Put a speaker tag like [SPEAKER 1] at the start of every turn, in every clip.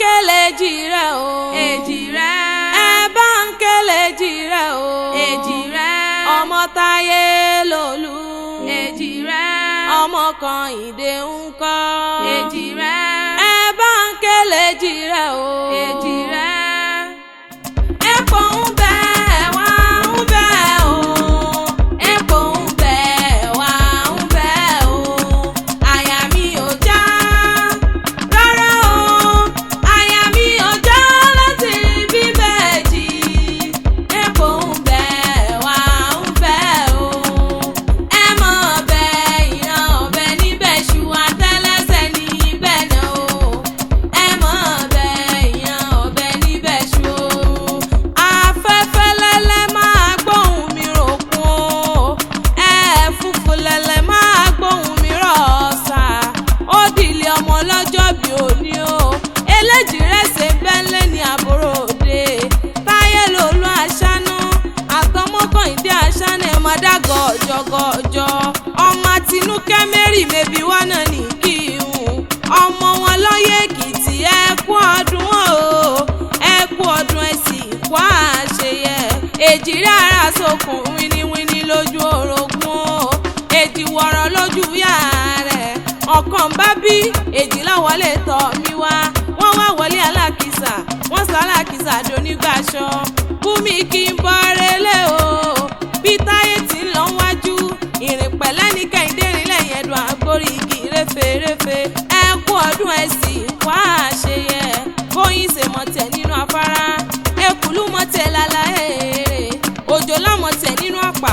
[SPEAKER 1] Kélé èjì rẹ o.
[SPEAKER 2] Èjì rẹ.
[SPEAKER 1] Ẹ bá ń kélé èjì rẹ o.
[SPEAKER 2] Èjì rẹ.
[SPEAKER 1] Ọmọ Táyé lòlú.
[SPEAKER 2] Èjì rẹ.
[SPEAKER 1] Ọmọ kan ìdè ń kọ́.
[SPEAKER 2] Èjì rẹ.
[SPEAKER 1] Ẹ bá ń kélé èjì rẹ o.
[SPEAKER 2] Èjì rẹ.
[SPEAKER 1] Epo ń bẹ wá ń bẹ o. Epo ń bẹ wá ń bẹ o. Àyà mi ò já rárá o. Àyà mi ò já láti bíbẹ́jì. Epo ń bẹ wá ń bẹ o. Ẹ mọ̀ bẹ ìran ọ̀bẹ níbẹ̀ ṣu àtẹ́lẹsẹ̀ níbẹ̀ náà o. Ẹ mọ̀ bẹ ìran ọ̀bẹ níbẹ̀ ṣu o. Afẹ́fẹ́ lẹ́lẹ́ máa gbóhùn mi ròkun o. Ẹ̀fúùfù lẹ̀lẹ̀ máa gbóhùn mi rọ̀ọ̀sà. Ó dìlé ọmọ lọ́jọ́ bí òní o. Eléjì rẹ̀ ṣe bẹ́ńlẹ̀ ní àbúrò òde. Táyé lòlú aṣáná. Àtọmọkànìdé aṣáná ẹ̀ máa dá gọ̀jọ̀gọ̀jọ̀. Ọmọ Tinúkẹ́ Mary mẹ́bí wá náà ní kí n. Ọmọ wọn lọ́yẹ̀ Èkìtì, ẹ kú ọdún o. Ẹ kú ọdún, ẹ sì kú àṣeyẹ. Èjì rẹ̀ ara sókun wíníwíní lójú orogún o. Èjì wọ̀rọ̀ lójú yá rẹ̀. Ọ̀kan bá bí èjì láwọlé tọ̀ mí wá. Wọ́n wá wọlé alákìsà, wọ́n sọ alákìsà donígbàṣọ. Bùnmi kí n bọ́ relé o. Bí Táyé ti ń lọ wájú, ìrìn pẹ̀lẹ́ ní Kẹ́hìndé rìn lẹ́yìn ẹ̀dùn àgbórí igi réferéfe. Ẹ kú ọdún, ẹ sì kú àṣeyẹ. Bóyin ṣe mọ̀tẹ̀ nínú afárá, ekùlú mọ̀tẹ̀ lálá èrè, òjò lámọ̀tẹ̀ nínú àpà.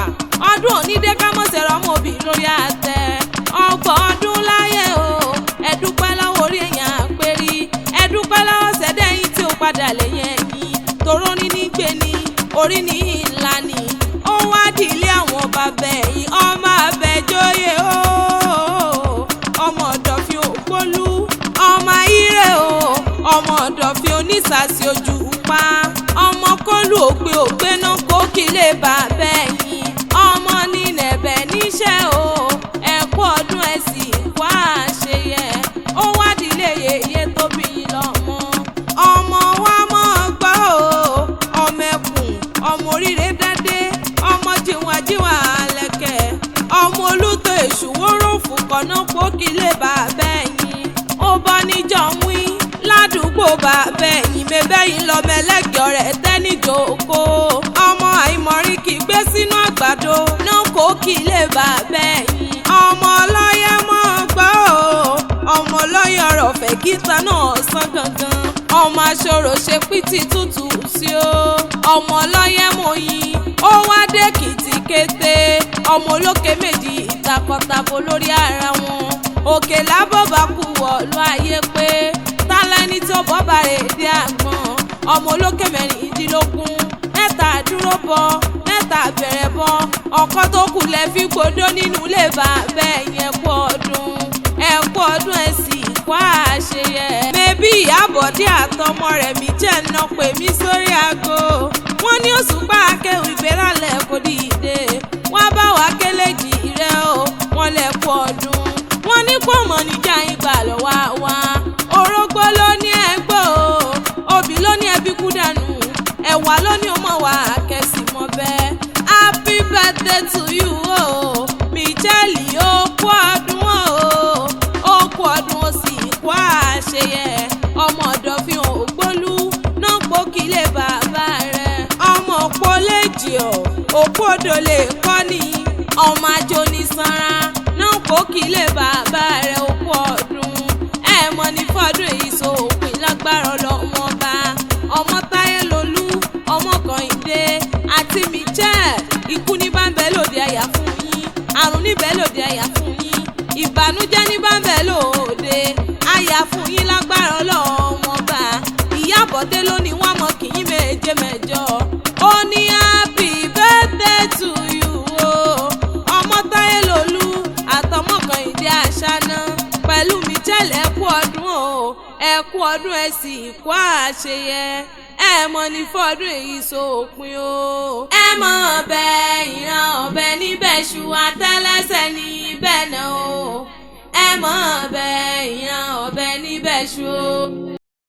[SPEAKER 1] Ọdún òní dé ká mọ̀tẹ̀ rọmọ òbí lórí àtẹ. Ọgbọ̀n ọdún láyé o, ẹ dúpẹ́ lọ́wọ́ orí èèyàn àpèrí, ẹ dúpẹ́ lọ́wọ́ sẹ́dẹ̀yìn tí ó padà lẹ́yìn ẹ̀yìn. Toró ní ní gbé ni, orí ní ìlà ni, ó wá dìlé àwọn bàbá ẹ̀yìn, ọmọ Àbẹ̀joyè o. Ọmọ Ọ̀dọ̀fin Ògbólú, ọmọ Ire o, ọmọ Ọ̀dọ̀fin onísàsì ojú pa. Ọmọ Kólú òpè ògbé náà kó kílé bàbá ẹ̀yìn. Ọmọ ní nẹ̀bẹ̀ níṣẹ́ o, ẹ kú ọdún, ẹ sì kú àṣeyẹ. Ó wá dìlé yèyé tó bí yín lọ́mọ. Ọmọ wa mọ́ gbọ́ o, ọmọ ẹkùn, ọmọ oríire dádé, ọmọ jìwàjìwà lẹ̀kẹ̀, ọmọ olùtọ̀ èṣù wóró fòkànnà pókìlẹ̀ bàbá ẹ̀yìn. Ó bọ́ níjọ́ wí ládùúgbò bàbá ẹ̀yìn, mẹ́bẹ́yìn lọ́mọ ẹlẹ́gẹ̀ọ́ rẹ̀ tẹ́nìjòkó. Ọmọ àìmọ̀rí kì í gbé sínú àgbàdo náà kó kílẹ̀ bàbá ẹ̀yìn. Ọmọ ọlọ́yẹ mọ́ gbọ́ o, ọmọ ọlọ́yẹ ọ̀rọ̀ fẹ́ kíta náà sán gangan. Ọmọ aṣọ́rò ṣe pìtì tútù sí o. Ọmọ ọlọ́yẹ mọ̀yìn ó wá dé kìtìkété. Ọmọ olókè méjì ìtakọ̀tabo lórí ara wọn. Òkè lábọ̀bà kú wọ̀lú ayé pé tálẹ́ni tó bọ́bà rè dé àgbọ̀n. Ọmọ olókè 16, mẹ́ta dúró bọ, mẹ́ta bẹ̀rẹ̀ bọ, ọkọ tó kù lẹ fi gbódó nínú ilé bàbá ẹ̀yìn. Ẹ kú ọdún, ẹ kú ọdún, ẹ sì kú àṣeyẹ. Mẹ́bí Ìyábọ̀dé àtọmọ rẹ̀ mí jẹ́ ná pè mí sórí aago. Wọ́n ní Òṣùpá akéwì gbéralẹ̀ kò dìde. Wọ́n bá wa kéléjì rẹ̀ o, wọ́n lẹ̀ kú ọdún. Wọ́n ní kó mọ̀ níjà ìgbà lọ́wọ́ wa. Orógbó ló ní ẹgbẹ́ o, obì ló ní ẹbí kú dànù, ẹ̀wà ló ní ọmọ wa kẹsì mọ́ bẹ́ẹ̀. Happy birthday to you o, Michelle, ó kú ọdún o, ó kú ọdún, ó sì kú àṣeyẹ. Ọmọ Ọ̀dọ̀fin Ògbólú náà pókìlẹ̀ bàbá rẹ̀. Ọmọ òpó léjì ọ̀, òpó odò lè kọ́ ni. Ọmọ ajó ní sanra náà pókìlẹ̀ bàbá rẹ̀, ó kú ọdún. Ẹ mọ̀ ní fọdún èyí so òpin lágbára ọlọ́wọ́n bá. Ọmọ Táyé lolú, ọmọ Kànìdé àti Michelle, ikú ní bá ń bẹ lóde àyà fún yín, àrùn níbẹ̀ lóde àyà fún yín, ìbànújẹ́ ní bá ń bẹ lóde àyà fún yín lágbára ọlọ́wọ́n bá. Ìyábọ̀dé ló ní wọ́n mọ kì í méje mẹ́jọ. Ó ní happy birthday to you o. Ọmọ Táyé lolú àtọmọ Kànìdé àṣàná pẹ̀lú Michelle, ẹ kú ọdún o, ẹ kú ọdún, ẹ sì kú àṣeyẹ. Ẹ mọ̀ ní fọdún èyí sópin o. Ẹ mọ̀ ọbẹ̀ ìran ọbẹ̀ níbẹ̀ ṣu àtẹ́lẹsẹ̀ níbẹ̀ náà o. Ẹ mọ̀ ọbẹ̀ ìran ọbẹ̀ níbẹ̀ ṣu o.